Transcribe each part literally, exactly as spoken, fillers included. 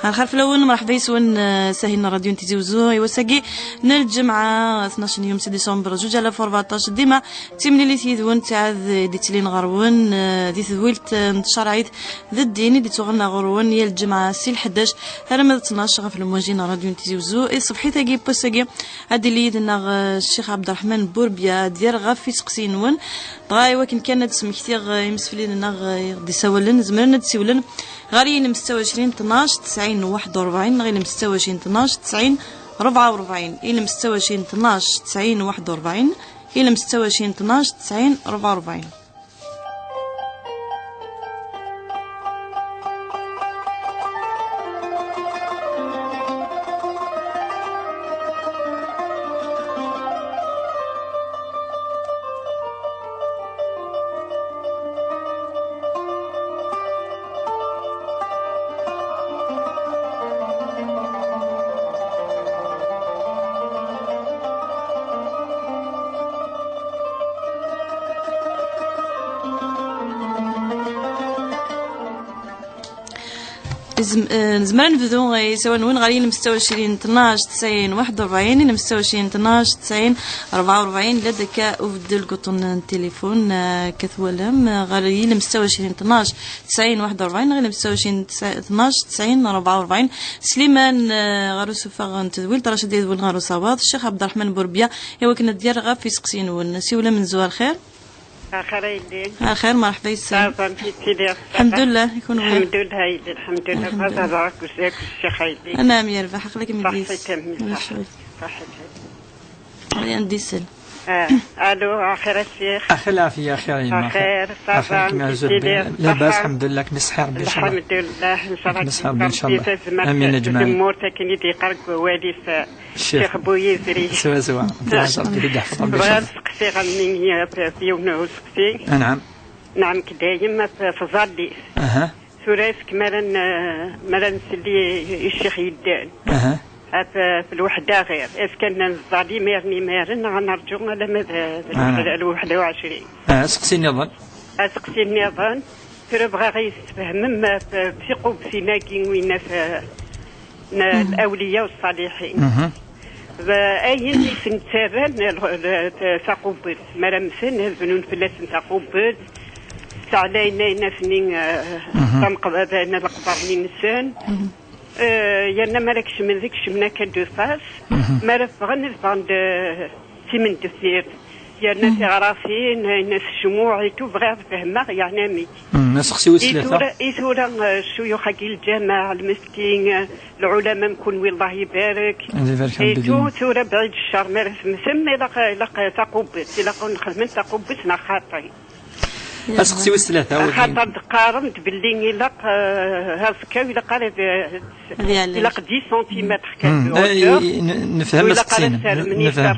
Ar xerf lawen, mṛeḥba yis-wen, eh, sahin n ṛadyu n Tizi Wezzu, i wass-agi n lǧemɛa, tnac n yum si diṣember, zuǧ alaf u rbeɛṭac. Dima d timlilit yid-wen, ttiɛad i d-ittlin ɣer-wen, eh, di tedwilt, eh, n tcerɛit d ddin i d-ittuɣen ɣer-wen yal lǧemɛa si lḥdac arma d tnac ɣef lemwaji n ṛadyu n Tizi Wezzu. I ṣṣbeḥit-agi n wass-agi, ad d-yili yid-neɣ, eh, Ccix Ɛebderreḥman Burbya, ad d-yerr ɣef iseqsiyen-nwen. Dɣa, i wakken kan ad d-smektiɣ, eh, imsefliden-nneɣ, eh, i ɣ-d-isawalen, zemren ad d-siwlen ɣer yilem setta u ɛecrin tnac tesɛin waḥed u ṛebɛin neɣ yilem setta u ɛecrin tnac tesɛin ṛebɛa u ṛebɛin, yilem setta u ɛecrin tnac tesɛin waḥed u ṛebɛin, yilem setta u ɛecrin tnac tesɛin ṛebɛa u ṛebɛin. Izem-, eh, nezmer ad nebdu, eh, isawal-nwen ɣer yilem setta u ɛecrin tnac tesɛin waḥed u ṛebɛin, yilem setta u ɛecrin tnac tesɛin ṛebɛa u ṛebɛin, la d-akka ubeddel n uṭṭun n tilifun, eh, akka twalam, eh, ɣer yilem setta u ɛecrin tnac tesɛin waḥed u ṛebɛin, neɣ yilem setta u ɛecrin tnac tesɛin ṛebɛa u ṛebɛin. Sliman, eh, ɣer usuffeɣ n tedwilt, Racid Idwel ɣer usawaḍ, Ccix Ɛebderreḥman Burbya, i wakken ad d-yerr ɣef iseqsiyen-nwen. Siwel amenzu, ar lxir. Axir a yelli. Axir, merḥba yis-m. Taẓamt i tiliḍ. Lḥemdullah, i kunwi? Lḥemdullah a yelli, lḥemdullah. Lḥemdullah. Taẓamt akk zzak, ccix a yelli. Anɛam, yerbeḥ, aql-akem yid-s. Ṣaḥit a mmi, ṣaḥit. Ṣaḥit. Ad d-isel. Ah, alo, axir a ccix. Axir lɛafiya, axir a yemma. Axir, ça va, amek i tiliḍ? Labas, ṣaḥa. Lḥemdullah, kem iṣeḥḥi Rebbi, ncallah. Lḥemdullah, ncallah. Kem iṣeḥḥi Rebbi, ncallah. Amin, a jmaɛ. Temmurt akken i d-yeqqar deg wawal-is, Ccix. Ccix Bu Yizri. Swaswa. Ncallah Rebbi ad yeḥfeḍ Rebbi. Bɣiɣ ad steqsiɣ a mmi, ɣef yiwen usteqsi. Anɛam. Nɛam, k dayem ɣef tẓallit. Aha. Tura, est-ce que mi ara n-, mi ara nsell i, i ccix yeddan? Aha. Ɣef, ɣef lweḥda ɣir. Est-ce que ad nẓall imir n imaren neɣ ad nerǧu alamma d, d lweḥda, lweḥda u ɛecrin? Ah, aseqsi nniḍen. Aseqsi nniḍen. Tura bɣiɣ ad yi-tesfehmem ɣef, ɣef tiqubsin-agi, winna f-, n, n lawliya u ṣṣaliḥin. Mhm. D ayen i sen-ttarran l-, l-, taqubet. Mi ara mmten, ad bnun fell-asen taqubet. Sseɛlayen ayen-nni, eh, mhm, tameqbada n leqber-nni-nsen. Mhm. Eh, yerna mi ara kecmen, ad kecmen akka d ufass. Mhm. Mi ara ffɣen, ad ffɣen d, d timendeffirt. Yerna, mhm, tiɣrasin, ayen s ccmuɛ et tout, bɣiɣ ad fehmeɣ, yeɛni amek. Mm, aseqsi wis tlata. I tura, i tura, eh, ccuyux-agi n lǧameɛ, lmeskin, eh, lɛulama am kunwi, Allah ibarek. Ad ibarek Rebbi dima. Et tout, tura bɛid ccer, mi ara temmtem, ilaq, ilaq taqubet, ilaq ad nexdem taqubet neɣ xaṭi. Aseqsi wis tlata, wagi. Axaṭer d-qqaren-d belli ilaq, eh, aẓekka-w ilaq ara d-, ad yeɛlel, ilaq dix centimètres kan, mm, de hauteur. Eh, n-, nefhem aseqsi-nnem. U ilaq ara ad tarmem, nefhem.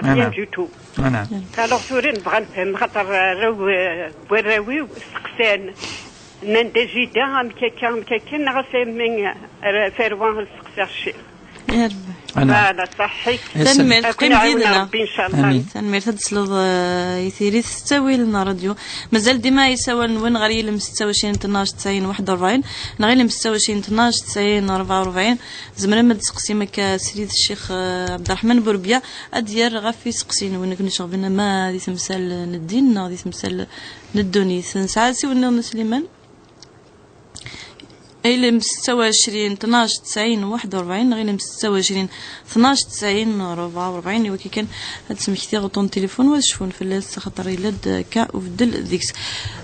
Rien du tout. Voilà. Alors, tura nebɣa ad nefhem, xaṭer arraw, eh, n warraw-iw steqsan. Nnan-d ajida, amek akka, amek akka, neɣ a mmi, ara tarwa ad steqsiɣ ccix. Ya Rebbi. Voilà, ṣaḥḥit. Tanemmirt, qqim did-neɣ. Rebbi, ncallah. Amin. Tanemmirt, ad d-tesleḍ, eh, i tiri s ttawil n ṛṛadyu. Mazal dima isawalen-nwen ɣer yilem setta u ɛecrin tnac tesɛin waḥed u ṛebɛin, neɣ yilem setta u ɛecrin tnac tesɛin ṛebɛa u ṛebɛin. Tzemrem ad d-tesseqsim akka srid ccix, eh, Ɛebderreḥman Burebya, ad d-yerr ɣef iseqsiyen-nwen akken iceɣben ama di temsal n ddin neɣ di temsal n ddunit. Nesɛa asiwel nniḍen a Sliman? Ilem setta u ɛecrin tnac tesɛin waḥed u ṛebɛin neɣ ilem setta u ɛecrin tnac tesɛin ṛebɛa u ṛebɛin, i wakken kan ad d-smektiɣ uṭṭun n tilifun, wa ad cfun fell-as, axaṭer yella-d akka ubeddel deg-s.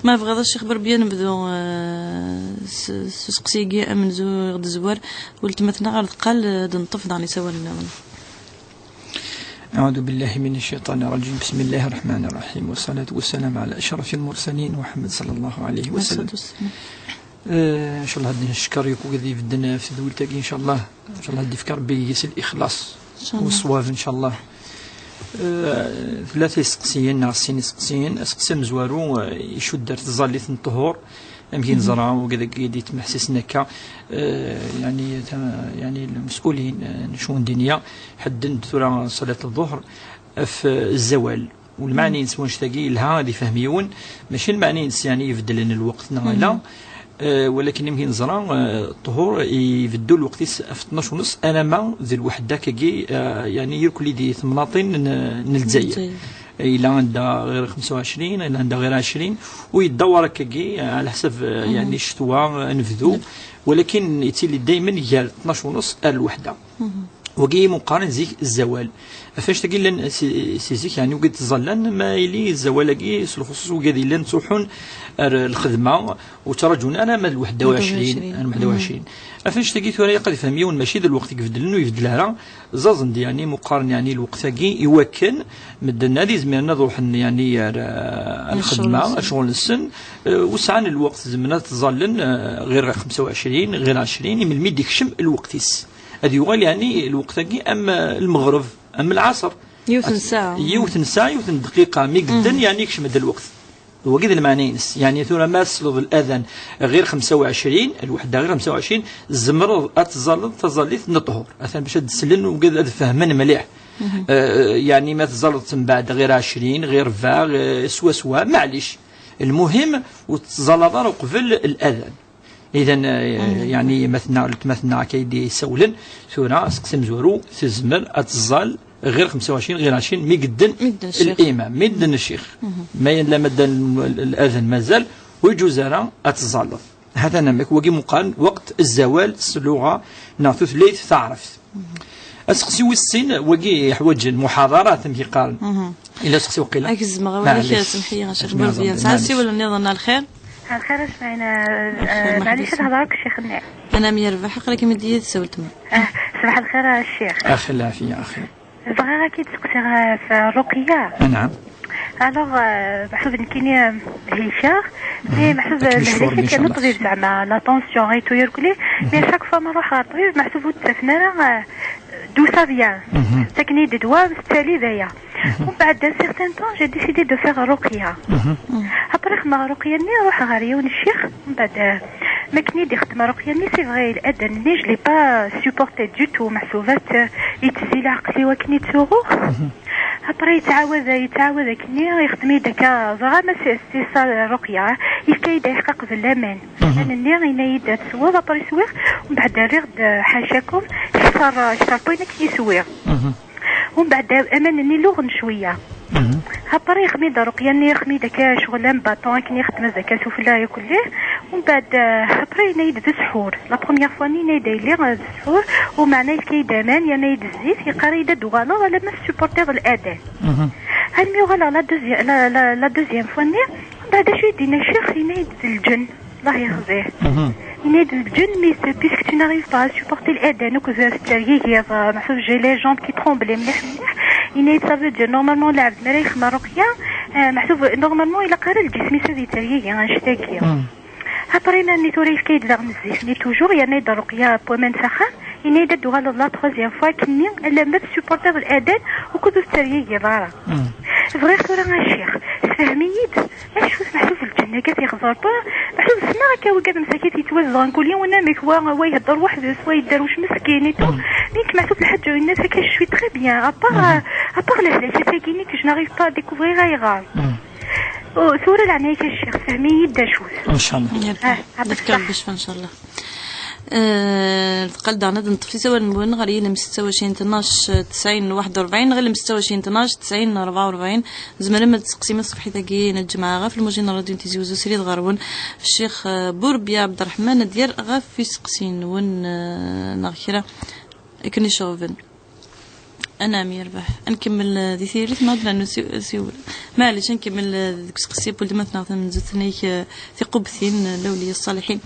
Ma tebɣiḍ a Ccix Burebya, nebdu, eh, s, s useqsi-agi amenzu i ɣ-d-tezwar weltma-tneɣ ar deqqal, eh, ad d-neṭṭef daɣen isawalen nniḍen. أعوذ بالله من الشيطان الرجيم. بسم الله الرحمن الرحيم. والصلاة والسلام على أشرف المرسلين محمد صلى الله عليه وسلم. والصلاة والسلام. Eh, ncallah ad neckeṛ yakk wid ibedden ɣef tedwilt-agi, ncallah. Ncallah ad d-ifk Rebbi deg-s lixlaṣ, ncallah, u ṣṣwab, ncallah. Eh, tlata iseqsiyen neɣ sin iseqsiyen. Aseqsi amezwaru, eh, icudd ar tẓallit n ṭṭhur. Amek i neẓra, wigad-agi i d-yettmeḥsisen akka, eh, yani, ta-, yani, lmesulin, eh, n ccun ddinya, ḥedden-d tura ṣalat ḍuhr ɣef, eh, zzawal. U lmeɛna-ines wanect-agi yelha ad ifhem yiwen, mačči lmeɛna-ines, yani, ibeddlen lweqt neɣ ala, eh, walakin amek i neẓra, eh, ṭṭhur ibeddu lweqt-is ɣef tnac u nneṣ, alamma d lweḥda akkagi, eh, yani, irkelli di temnaḍin n, n Lezzayer. Yella anda ɣir xemsa u ɛecrin, yella anda ɣir ɛecrin, u yeddawer akkagi, ɛla ḥsab, eh, yani, ccetwa, eh, anebdu, walakin yettili daymen gar tnac u nneṣ ar lweḥda. Wagi i mu qqaren zik zzawal. Ɣef annect-agi llan si, si zik, yani, wigad ttẓallan, ma yili zzawal-agi s lxuṣuṣ wigad yellan ttruḥun ar lxedma, ur ttraǧun ara ma d lweḥda u ɛecrin, ar lweḥda u ɛecrin. Ɣef annect-agi tura ilaq ad ifhem yiwen, mačči d lweqt i ibeddlen, ur ibeddel ara, ẓẓaẓen-d, yani, mu qqaren, yani, lweqt-agi i wakken medden ad izmiren ad ruḥen, yani, ar, eh, ar lxedma, ar ccɣel-nsen, eh, u sɛan lweqt, zemren ad ttẓallen, eh, ɣir xemsa u ɛecrin, ɣir ɛecrin, i melmi d-ikcem lweqt-is. Ad yuɣal, yani, lweqt-agi am, eh, lmeɣreb, am lɛaṣer. Yiwet n ssaɛa. Yiwet n ssaɛa, yiwet n dqiqa, mi yedden, yani, ikcem-d lweqt. Wagi d lmeɛna-ines. Yani, tura ma tesleḍ ladan ɣir xemsa u ɛecrin, lweḥda ɣir xemsa u ɛecrin, tzemreḍ ad teẓẓalleḍ taẓallit n ṭṭhur. Atan bac ad d-slen wigad ad fehmen mliḥ. Eh, yani, ma teẓẓalleḍ-tt mbeɛd ɣir ɛecrin, ɣir rebɛa, eh, swaswa, maɛlic. Lmuhim, ur tettẓallaḍ ara uqbel ladan. Idan, eh, yani, ma tenna, ma tenna akka i d-yessawlen, tura, aseqsi amezwaru, tezmer ad teẓẓal ɣir xemsa u ɛecrin, ɣir ɛecrin, mi yedden limam, mi yedden ccix. Ma yella ma ddan l-, l-, ladan mazal, ur yeǧuz ara ad teẓẓalleḍ. Hatan amek, wagi mu qqaren weqt zzawal s lluɣa neɣ tutlayt taɛrabt. Aseqsi wis sin, wagi yeḥwaǧ lmuḥaḍara, amek i qqaren. Ila aseqsi waqila. Ak zemmeɣ awal-ik, semḥ-iyi, ɣas. Nesɛa asiwel nniḍen, a lxir. A lxir, a Smaɛil, eh, maɛlic ad hedreɣ akked ccix-nni. Anɛam yerbeḥ, aql-ikem-id yid-s a weltma. Ah, ṣbaḥ lxir a ccix. Axi lɛafiya, axi. Bɣiɣ ad k-id-seqsiɣ ɣef Ruqiyya. Anɛam. Alors, euh, meḥsub nekkini, euh, helkeɣ, mais meḥsub, euh, lehlak-ik kan ṭṭbib zeɛma, la tension et tout irkelli, mais chaque fois ma ruḥeɣ ɣer ṭṭbib, meḥsub ur ttafen ara, euh, d'où ça vient. Ttaken-iyi-d ddwa, tettali d aya. Umbeɛd, un certain temps, j'ai décidé de faire ruqya. Après, xedmeɣ ruqya-nni, ruḥeɣ ɣer yiwen ccix, umbeɛd, euh, mi akken i d-ixdem ruqya-nni, c'est vrai, ladan-nni, je l'ai pas supporté du tout, meḥsub, euh, yettezzi leɛqel-iw akken i ttsuɣuɣ. Après, yettɛawad, yettɛawad akkenni, ixdem-iyi-d akka, ẓriɣ ma c'est, c'est ça ruqya, yefka-yi-d ayeḥqaq d laman. Aman-nni, yenna-yi-d ad tesweḍ, après swiɣ, umbeɛd rriɣ-d, ḥacakum, kter, kter n wayen akken i swiɣ. Umbeɛd aman-nni luɣen cwiya. Après, ixdem-iyi-d ruqya-nni, ixdem-iyi-d akka ccɣel am baṭon, akken ixdem akka sufella ikelli. Umbeɛd, après, yenna-yi-d d ssḥur. La première fois-nni yenna-yi-d a yelli, d ssḥur, umeɛna yefka-yi-d aman, yerna-yi-d zzit, yeqqar-iyi-d ad d-uɣaleḍ alamma tessupportiḍ ladan. Almi uɣaleɣ la deuxi-, la, la, la deuxième fois-nni, umbeɛd acu i d-yenna ccix, yenna-yi-d d lǧen. Allah yexzih. Yenna-yi-d d lǧen, mais c'est puisque tu n'arrives pas à supporter ladan akked tettergigiḍ, euh, meḥsub j'ai les jambes qui tremblent mliḥ mliḥ. Yenna-yi-d ça veut dire normalement lɛebd mi ara yexdem ṛṛuqya, euh, meḥsub normalement ilaq ara lǧism-is ad yettergigi annect-agi. Après, ma nni tura yefka-yi-d daɣen zzit, mais toujours yerna-yi-d ṛṛuqya n waman s axxam, yenna-yi-d ad d-tuɣaleḍ la troisième fois akkenni, alamma tessupportiḍ ladan, ukud ur tettergigiḍ ara. Bɣiɣ tura a ccix, sefhem-iyi-d, acu-t meḥsub lǧenn-agi ad t-ixẓer tura, meḥsub ssneɣ akka wigad msakit yettwazedɣen kul yiwen amek wa, wa ihedder weḥd-s, wa yedderwec meskin et tout. Mais nekk meḥsub lḥaǧa-ines akka je suis très bien, à part, à part lehlak-is-agi-nni que je n'arrive pas à découvrir ayɣer. Oh, tura leɛnaya-k a ccix, sefhem-iyi-d d acu-t. Inchallah. Ah, nefka Rebbi ccfa, inchallah. Eh, teqqal daɣen ad neṭṭef isawalen-nwen ɣer yilem setta u ɛecrin tnac tesɛin waḥed u rebɛin neɣ ilem setta u ɛecrin tnac tesɛin rebɛa u rebɛin. Tzemrem ad d-testeqsim ṣṣbeḥ-agi n lǧemɛa ɣef lmuji n ṛṛadyu n Tizi Wezzu srid ɣer-wen Ccix, eh, Burebya Ɛebderreḥman ad d-yerr ɣef iseqsiyen-nwen, eh, neɣ kra akken iceɣben. Anɛam yerbeḥ. Ad nkemmel, eh, di tiririt neɣ ad nernu siw-, siwel? Maɛlic, ad nkemmel, eh, deg useqsi n weltma-tneɣ tamenzut, nnek, eh, tiqubtin, eh, Lawliya Ṣṣaliḥin,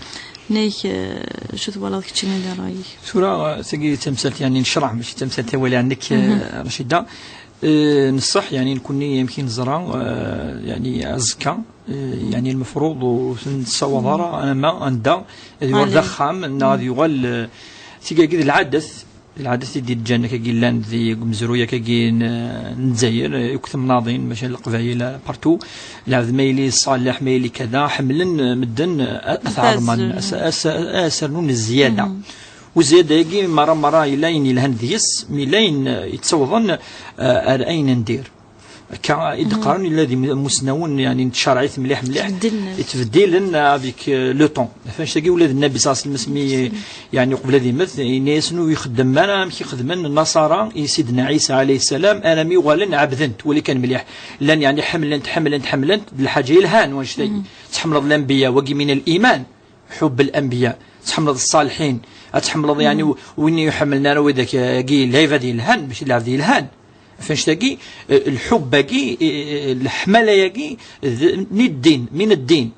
nnek, eh, acu twalaḍ keččini di ṛṛay-ik? Tura, eh, tagi d tamsalt, yani, n ccreɛ, mačči d tamsalt tawali ɛnek, eh, Racida. Eh, n ṣṣeḥ, yani, nekkni amek i neẓra, eh, yani, aẓekka, eh, yani, lmefruḍ ur t-nessawaḍ ara, ama anda, ad yuɣal d axxam, neɣ ad yuɣal, eh, tigagi d lɛadat, Lɛadat i d-yeǧǧan akkagi llan di umezruy akkagi n, n Lezzayer, eh, akk temnaḍin, maca Leqbayel, eh, partout. Lɛebd ma yili ṣaleḥ, ma yili kada, ḥemmlen, eh, medden, eh, ad, ad tɛeḍmen, ad s-, ad s-, ad s-rnun zzyada. U zzyada-agi, mara, mara, yella ayen yelhan deg-s, mi yella ayen, eh, yettawḍen, eh, ar ayen n dir. Akka i d-qqaren, illa d imusnawen, yani, n tcerɛit mliḥ, mliḥ, yettbeddilen avec, euh, le temps. Ɣef annect-agi, ula d Nnabi ṣalla Llahu ɛalayhi wa sallam, asmi, yani, uqbel ad imet, yenna-yasen ur ixeddem ara amek i xedmen Nnaṣara i Sidna Ɛisa ɛalayhi ssalam, armi uɣalen ɛebden-t, wali kan mliḥ. Llan, yani, ḥemmlen-t, ḥemmlen-t, ḥemmlen-t, d lḥaǧa yelhan, wannect-agi. Tḥemmleḍ lanbiya, wagi min al-iman. Ḥubb al-anbiya, tḥemmleḍ ṣṣaliḥin, ad tḥemmleḍ, yani, w-, win ur ḥemmlen ara widak, eh, agi lɛibad yelhan, mačči lɛebd yelhan. Ɣef annect-agi, eh, lḥubb-agi, eh, leḥmala-agi, d, n ddin, min ddin.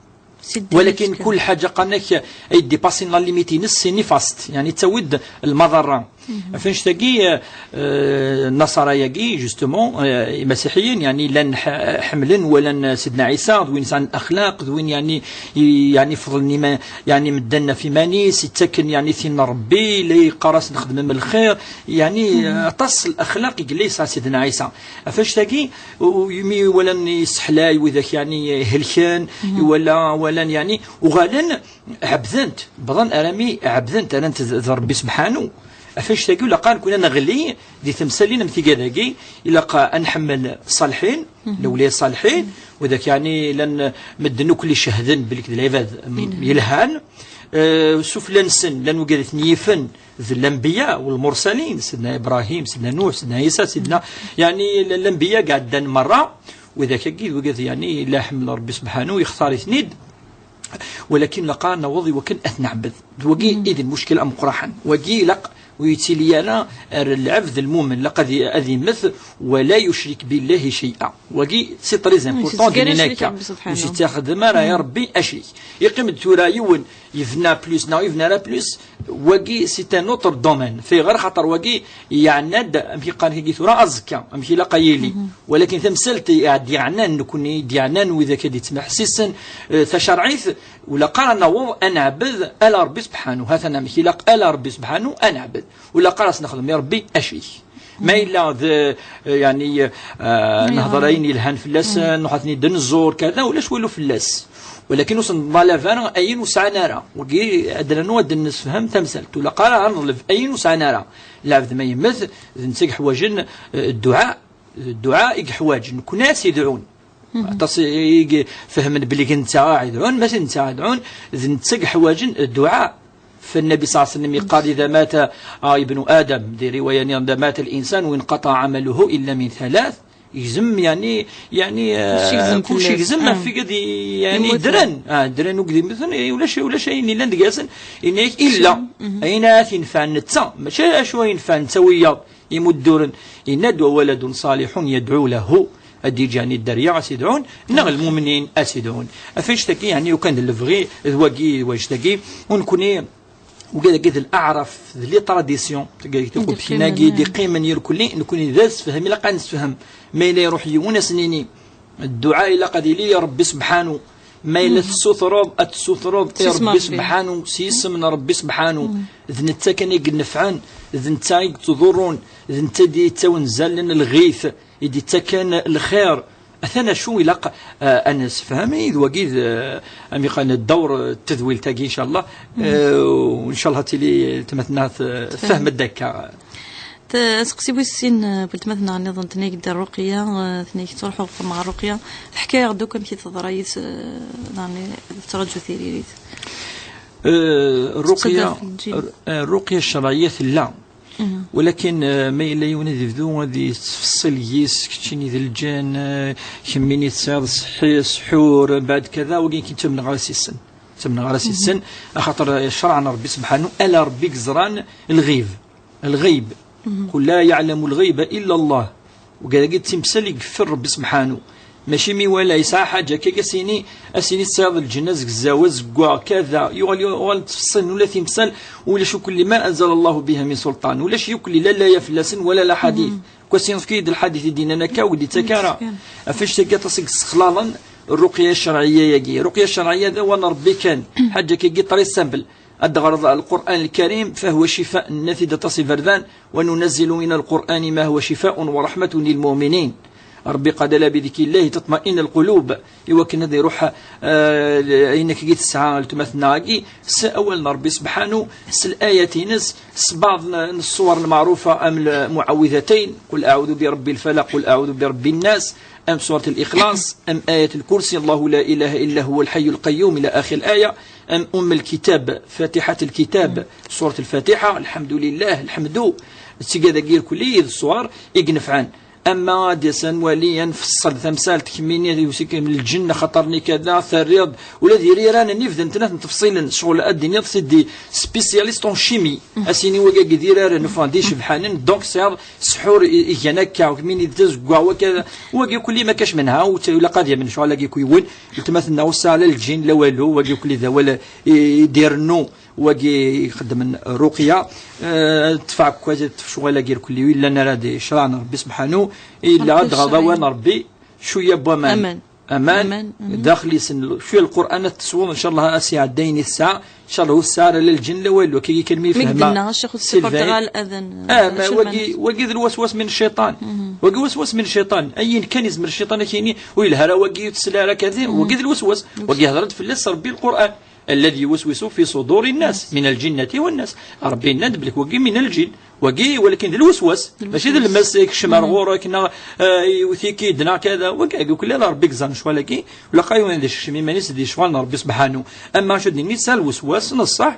Walakin kul ḥaǧa qqaren-ak, eh, ay d-ipasin la limite-ines, c'est néfaste, yani, ttawi-d lmaḍerra. Ɣef annect-agi, eh, eh, Nnaṣara-agi, justement, eh, imasiḥiyen, yani, llan ḥ-, ḥemmlen, walan Sidna Ɛisa, d win sɛan axlaq, d win, yani, i-, yani, fḍlen ima-, yani, medden ɣef iman-is, ittaken, yani, tin n Ṛebbi, la yeqqar-asen xedmem lxir, yani, aṭas n lexlaq i yella yesɛa Sidna Ɛisa. Ɣef annect-agi, u-, u-, imi walan iseḥlay, widak, yani, helken, iwala, walan, yani, uɣalen ɛebden-t, bḍan arami ɛebden-t, rran-t d, d Ṛebbi sebḥanu. Ɣef annect-agi, ilaq ad nekni ad neɣli di temsalin am tigad-agi, ilaq ad nḥemmel ṣṣaliḥin, lawliya ṣṣaliḥin, widak, yani, llan medden akk li cehden belli d lɛibad yelhan. Eh, sufella-nsen, llan wigad i ten-yifen d lanbiya u lmursalin, Sidna Ibrahim, Sidna Nuḥ, Sidna Ɛisa, Sidna, yani, l-, lanbiya iɛeddan merra, widak-agi, d wigad, yani, la ḥemmel Ṛebbi sebḥanu, yextar-iten-id. Walakin ilaq ad naweḍ i wakken ad t-neɛbed. D wagi i d lmuckil ameqqraḥen. Wagi ilaq ur yettili ara ar lɛebd lmumen, ilaq ad i-, ad immet ولا يشرك بالله شيئا. Wagi, c'est très important, tettgar d akka. Ur s-ittaxdem ara i Ṛebbi acrik. Yeqqim-d tura yiwen, yebna plus, neɣ yebna ara plus, wagi, c'est un autre domaine. Fayɣer? Xaṭer wagi, yeɛna-d, amek i qqaren kagi tura, aẓekka, amek ilaq ad yili. Walakin tamsalt i d-yeɛnan, nekni i d-yeɛnan, widak i d-yettmeḥsisen, eh, tacerɛit, ula qqar ad naweḍ ad neɛbed ala Ṛebbi sebḥanu. Hatan amek ilaq ala Ṛebbi sebḥanu ad neɛbed. Ula qqar ad s-nexdem i Ṛebbi acrik. Ma yella d, eh, yani, eh, nehḍer ayen yelhan fell-asen, nruḥ ad ten-id-nẓur, kada, ulac walu fell-as. Walakin ur s-nḍalab ara ayen ur sɛan ara. Wagi, ad d-nernu ad d-nessefhem tamsalt. Ula qqar ad neḍleb ayen ur sɛan ara. Lɛebd ma yemmet, d netta i yeḥwaǧen, eh, dduɛa. D dduɛa i yeḥwaǧ, nekni ad s-idɛun. Aṭas i, i, i fehmen belli d netta ara idɛun, mačči d netta ara idɛun, d netta i yeḥwaǧen dduɛa. فالنبي صلى الله عليه وسلم يقال: إذا مات، آه، ابن آدم، di riwaya-nni: إذا مات الإنسان انقطع عمله إلا من ثلاث. Yegzem, yani, yani, eh, kulci yegzem, kulci yegzem, ɣef wigad i, yani, ddren. Ah, ddren ur d-immuten, eh, ulac, ulac ayen yellan deg-asen. Yenna-yak, illa ayen ara t-inefɛen netta, mačči acu ara yenefɛen netta wiyaḍ. Imudduren, yenna-d: وولد صالح يدعو له. Ad d-yeǧǧ, yani, dderya ad s-idɛun, neɣ lmumnin ad s-idɛun. Ɣef annect-agi, yani, ukan d lebɣi, d wagi, d wannect-agi, u nekni, wigad-agi d l'aɛraf, d les traditions, tagi, d tiqubtin-agi, d-iqqimen irkelli, nekni d asefhem, ilaq ad nessefhem. Ma yella iruḥ yiwen, ad s-nini, dduɛa ilaq ad yili i Ṛebbi sebḥanu. Ma yella tessutreḍ, ad tessutreḍ i Ṛebbi sebḥanu, s yisem n Ṛebbi sebḥanu. D netta kan i inefɛen, d netta i yettḍurrun, d netta i d-yettawenzalen lɣit, i d-yettakan lxir. Atan acu ilaq, eh, ad nessefhem, i d wagi d, eh, am iqan ddawr n tedwilt-agi, incallah. Eh, u incallah ad tili tmetna tfehmed akka. T-, aseqsi wis sin, eh, weltma-tneɣ nniḍen, tenna-k-d Ṛuqya, eh, tenna-k ttruḥuɣ ɣer Ṛuqya. Teḥka-yaɣ-d akk amek i teḍra yis, eh, daɣen tettṛaǧu tiririt. Eh, Ṛuqya, tettṣedda ɣef lǧin. Eh, Ṛuqya ccerɛiyya tella. Walakin, eh, ma yella yiwen ad yebdu ad yettfeṣṣil yis, keččini d lǧan, eh, kemmini tesɛiḍ sḥi-, sḥur, mbeɛd kada, wagi kin ttamneɣ ara s-issen. Ttamneɣ ara s-issen, axaṭer, eh, ccṛeɛ n Ṛebbi sebḥanu, ala Ṛebbi i yeẓran lɣib. Lɣib. قل لا يعلم الغيب إلا الله. Wigad-agi d timsal i yeffer Ṛebbi sebḥanu. Mačči mi wala yesɛa ḥaǧa akka, a s-yini, a s-yini tesɛiḍ lǧenn azegzaw, azeggaɣ, kada, yuɣal, yuɣal ttfeṣṣilen ula timsal, ulac ukelli ma anzala Allahu biha min sulṭan, ulac yukelli la laya fell-asen wala la ḥadit. Kwas yefka-yi-d lḥadit i d-yennan akka, ur d-yettak ara. Ɣef annect-agi aṭas i yessexlaḍen ṛṛuqya ccerɛiyya-agi. Ṛṛuqya ccerɛiyya d awal n Ṛebbi kan, ḥaǧa akka-agi très simple. Ad ɣreḍ Lqur'an Lkarim, فهو شفاء, nenna-t-id aṭas iberdan, وننزل من القرآن ما هو شفاء ورحمة للمؤمنين. Ṛebbi qal: ألا بذكر الله تطمئن القلوب. Iwakken ad iruḥ, eh, ayen akka i tesɛa weltma-tneɣ-agi, s awal n Ṛebbi subḥanu, s layat-ines, s baɛḍ n, n ṣṣwar lmeɛrufa am lmuɛawidatayn, قل أعوذ برب الفلق, قل أعوذ برب الناس, am surat al-Ixlaṣ, am ayat al-kursi, الله لا إله إلا هو الحي القيوم, ila axir al-aya, am Umm al-Kitab, Fatiḥat al-Kitab, surat al-Fatiḥa, الحمد لله, lḥemdu, d tigad-agi irkelli d ṣṣwar i inefɛen. Ama ad d-yas ad nwali, ad nfeṣṣel tamsalt, kemmini usikem lǧenn, axaṭer-nni kada, terriḍ, ula d iriran-nni bdan tnat n tefṣilen, ccɣel ad d-tiniḍ c'est des spécialistes en chimie. Ad s-yini wagi d iraren, ufan d icebḥanen, donc tesɛiḍ ssḥur i, igan akka, kemmini d azeggaɣ, wakka, wagi kulli ma kac menha, ur tt-, ilaq ad yamen ccɣel-agi kuywen, weltma-tneɣ ur tesɛa la lǧin, la walu, wagi kulli d awal i, i d-irennu, wagi ixeddmen ruqya, eh, tfeɛkwaz, tfecɣal-agi irkelli, wi llan ara d-icraɛen Ṛebbi subḥanu, illa Ṛebbi ad ɣer yecraɛ. Awan Ṛebbi, cwiya n waman. Aman. Aman, aman, mhm. Daxel-is n l-, cwiya Lqur'an ad tesweḍ, ncallah, ad s-iɛedda ayen i tesɛa, ncallah ur tesɛa ara la lǧin la walu, akka kan mi mi fehma d-tenna, Ccix, ur si lbɛid. Ttṣifret ara lɛadan, ah, ma acu wagi, lmaz? Wagi d lwaswas min cciṭan. Mhm. Wagi waswas min cciṭan. Ayen kan izmer cciṭan ad k-yini, ur yelha ara wagi, ur tesla ara kadi, mhm, wagi d lwaswas. Lwaswas. Wagi yehder-d fell-as Ṛebbi Lqur'an. الذي يوسوس في صدور الناس من الجنة والناس. Ṛebbi yenna-d belli wagi min lǧin. Wagi, walakin d lweswas. Lweswas. Mačči d lmas ikcem ar ɣur-k, neɣ, eh, iwet-ik-id, neɣ kada. Wagi, agi kulli ala Ṛebbi yeẓran ccɣel-agi. Ulaqa yiwen ad isekcem iman-is di ccɣel n Ṛebbi subḥanu. Ama acu d-nini, sa lweswas, n ṣṣeḥ,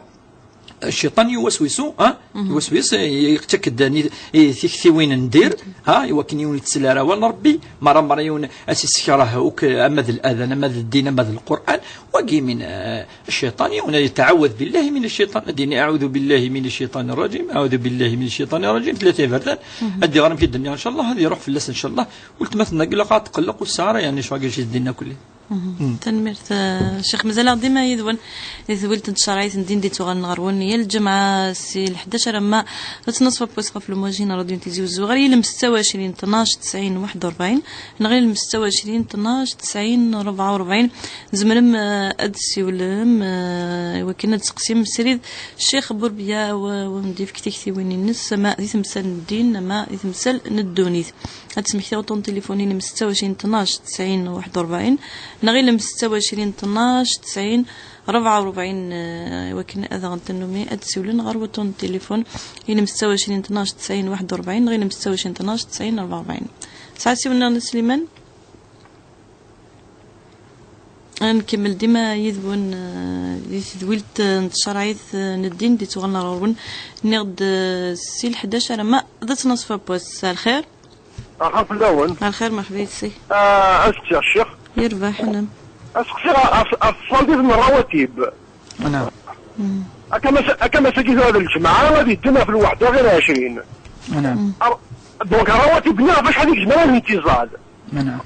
cciṭan yuwaswisu, ha? Mhm. Yuwaswis, eh, yettak-d ni-, i tiktiwin n dir, ha? Iwakken yiwen ur yettsel ara awal n Ṛebbi, mara, mara yiwen ad s-issekreh akk, ama d ladan, ama d ddin, ama d Lqur'an. Wagi min, eh, cciṭan, yiwen ad yetɛawad billahi min cciṭan, ad d-yini: "Aɛudu billahi min cciṭan rrajim, aɛudu billahi min cciṭan rrajim", tlata iberdan, mhm, ad d-iɣer amek i d-nniɣ, ncallah, ad iruḥ fell-as, ncallah. Weltma-tneɣ ilaq ad tqelleq, ur tesɛa ara, yeɛni, ccɣel-agi d-inna kulli. Mhm. Mm. Tanemmirt, eh, Ccix. Mazal-aɣ dima yid-wen di tedwilt n tcerɛit n din d-ittuɣalen ɣer-wen yal lǧemɛa si leḥdac alamma d ttnaṣfa n wass ɣef lmwaji n ṛadyu n Tizi Wezzu, ɣer yilem setta u ɛecrin tnac tesɛin waḥed u ṛebɛin, neɣ ilem setta u ɛecrin tnac tesɛin ṛebɛa u ṛebɛin. Tzemrem, eh, ad d-tessiwlem, eh, i wakken ad d-tseqsim srid Ccix Burbiya, wa, wa m-d-yefk tiktiwin-ines, ama di temsal n ddin, ama di temsal n ddunit. Ad d-smektiɣ uṭṭun n tilifun-inem setta u ɛecrin tnac tesɛin waḥed u ṛebɛin, neɣ ilem setta u ɛecrin tnac tesɛin ṛebɛa u ṛebɛin, eh, i wakken ad aɣ-d-tennumi ad d-siwlen ɣer wuṭṭun n tilifun, ilem setta u ɛecrin tnac tesɛin waḥed u ṛebɛin, neɣ ilem setta u ɛecrin tnac tesɛin ṛebɛa u ṛebɛin. Tesɛa siwel nniḍen a Sliman? Ad nkemmel dima yid-wen, eh, di tedwilt, eh, n tcerɛit, eh, n ddin d-ittuɣalen ɣer-wen. Nniɣ-d, eh, si leḥdac alamma d ttnaṣfa n wass. Ar lxir. Axir fell-awen. Ar lxir, merḥba yid-k. Ah, ad s-kkseɣ ccix. Yerbeḥ, anam. Ad s-kkseɣ ɣef, ɣef tṣaldit n rawatib. Anam. Mm. Akka mas-, akka masagi tura d lǧemɛa, ad yeddem ɣef lweḥda ɣir ɛecrin. Anam. Mm. Ar-, donc, rawatib-nni ɣef acḥal i yezmer ad nent-iẓẓal? Anam.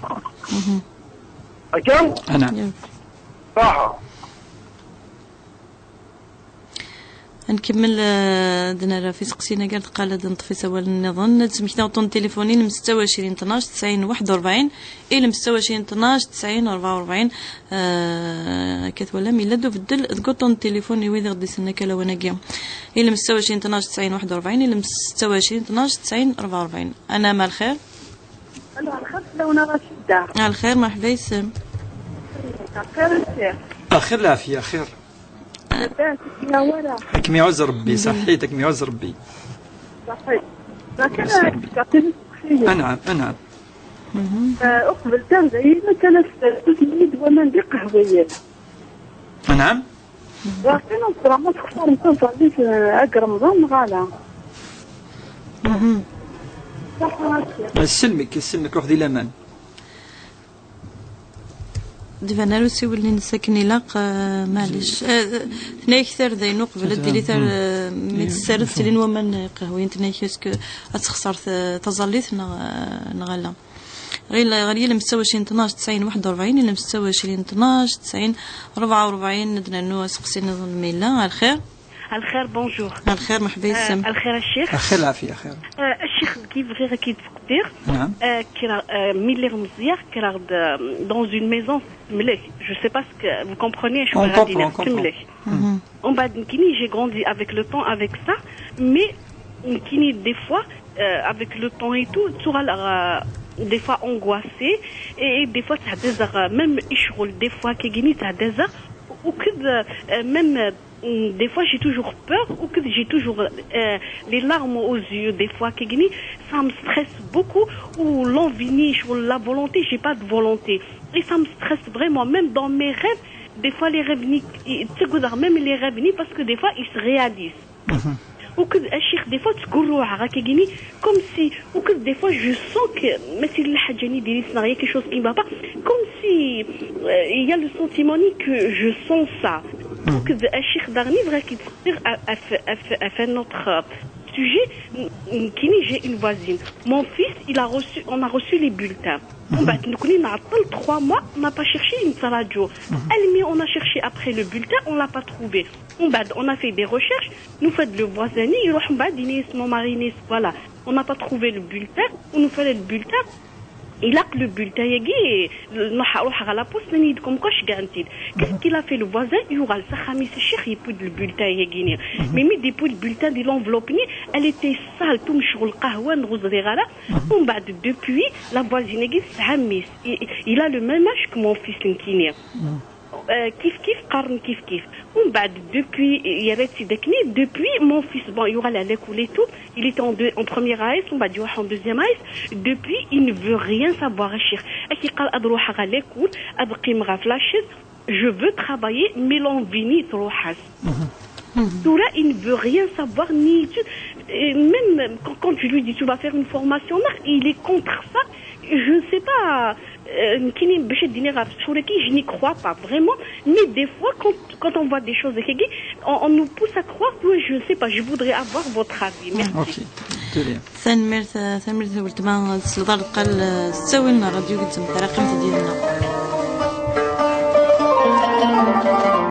Mhm. Akka? Anam. Yerbeḥ. Aha. Ad nkemmel, eh, ad nerr ɣef iseqsiyen-agi ar deqqal ad neṭṭef isawalen nniḍen. Ad smektiɣ uṭṭun n tilifun, ilem setta u ɛecrin tnac tesɛin waḥed u ṛebɛin, ilem setta u ɛecrin tnac tesɛin ṛebɛa u ṛebɛin. Eh, akka twalam, yella-d ubeddel deg uṭṭun n tilifun i wid i ɣ-d-isellen akka lawan-agi. Ilem setta u ɛecrin tnac tesɛin waḥed u ṛebɛin, ilem setta u ɛecrin tnac tesɛin ṛebɛa u ṛebɛin. Anam, ar lxir. Alo, ar lxir fell-awen a Racida. Ar lxir, merḥba yis-m. Ar lxir, ar lxir. Axir lɛafya, axir. Labas, yak mi ara. Ad kem-iɛuzz Rebbi, saḥit, ad kem-iɛuzz Rebbi. Saḥit. Lakin ad kem-iɛuzz Rebbi. Anɛam, anɛam. Mhm. Eh, uqbel tarda-inu kan ad tessers-iyi-d waman d iqehwiyen. Anɛam? Lakin ad ẓreɣ ma textarem taẓallit, eh, ag Remḍan neɣ ala. Mhm. Saḥa. Ssellem-ik, ssellem-ik, ruḥ di laman. D-iban ar usiwel-nni-ines akken ilaq, eh, maɛlic. Eh, tenna-yak tarda-inu qbel ad d-tili tar-, eh, mi tessared ttilin waman, eh, qehwiyen, tenna-yak est-ce que ad texṣer ta-, taẓallit neɣ, eh, neɣ ala. Ɣer, ɣer yilem setta u ɛecrin tnac tesɛin waḥed u ṛebɛin, yilem setta u ɛecrin tnac tesɛin ṛebɛa u ṛebɛin, ad d-nernu aseqsi nniḍen ma yella. Ar lxir. Ar lxir, bonjour. Ar lxir, merḥba yis-m. Eh, ar lxir a ccix. Axir lɛafya, axir. Eh, a ccix, deg كي بغيغ كي تقدير. نعم. آه، كرا-، آه، ملي غمزيغ كرا د-، آه، dans une maison مليح. Je sais pas ce que vous comprenez، شو On غادي comprend, on نفس comprend. مليح. ومن بعد نكيني j'ai grandi avec le temps avec ça، mais نكيني des fois، euh, avec le temps et tout، تغال، euh, des fois angoissée، et, et des fois تهدزغ، même إشغل des fois كيجيني تهدزغ، وكذا، euh, même، euh, des fois j'ai toujours peur، وكذا j'ai toujours، euh, les larmes aux yeux des fois كيجيني، ça me stresse beaucoup، و l'envie ني شغل la volonté، j'ai pas de volonté، et ça me stresse vraiment، même dans mes rêves، des fois les rêves ني، تقدر même les rêves ني، parce que des fois ils se réalisent. وكذا الشيخ des fois تقول روحها هكا كيني، comme si، وكذا des fois je sens que ماشي الحاجه ني ديري سناريا quelque chose qui va pas، comme si، euh, il y a le sentiment ني que je sens ça. وكذا الشيخ دارني بغا كي تصير à, à, à, à un autre sujet. كيني j'ai une voisine، mon fils il a reçu، on a reçu les bulletins. ومن بعد نكوني نعطل trois mois، on n'a pas cherché نتراجو. المي on a cherché après le bulletin، on l'a pas trouvé. ومن بعد on a fait des recherches، نفد le voisin يروح من بعد ينيس mon mari ينيس، voilà، on n'a pas trouvé le bulletin، ونفد le bulletin. إلا le bulletin يجي نروح، روح على la poste نيدكم كاش كاع نتيد. Qu'est-ce qu'il a fait le voisin؟ يوغال سخاميس الشيخ يبود le bulletin يجيني. Mais مي ديبود le bulletin دي l'enveloppe ني، elle était sale، تو مشغل قهوه نغوز ريغالا. ومن بعد depuis la voisine يجي سعميس، il a le même âge que mon fils نكيني. آه، كيف كيف قارن كيف كيف. ومن بعد depuis يا ريت داكني، depuis mon fils bon يوغال على l'école et tout، il était en, deux, en première A S، ومن بعد يروح en deuxième A S. Depuis il ne veut rien savoir الشيخ. اكي قال اض روحها على l'école، ابقي مغا في la chaise، je veux travailler، mais l'envie ني تروحس. تورا il ne veut rien savoir ni tu-، euh, même quand, quand tu lui dis tu vas faire une formation, il est contre ça. Je ne sais pas. آه، كاينين باش يديني غير في الشهور كي، je n'y crois pas vraiment. Mais des fois quand, quand on voit des choses هكاكي، on, on nous pousse à croire que je ne sais pas. Je voudrais avoir votre avis. Merci. Ok, très bien. Tanemmirt, tanemmirt a weltma, tesleḍ ar deqqal, euh, s ttawil n rradyu deg temkaraqemt diyelna.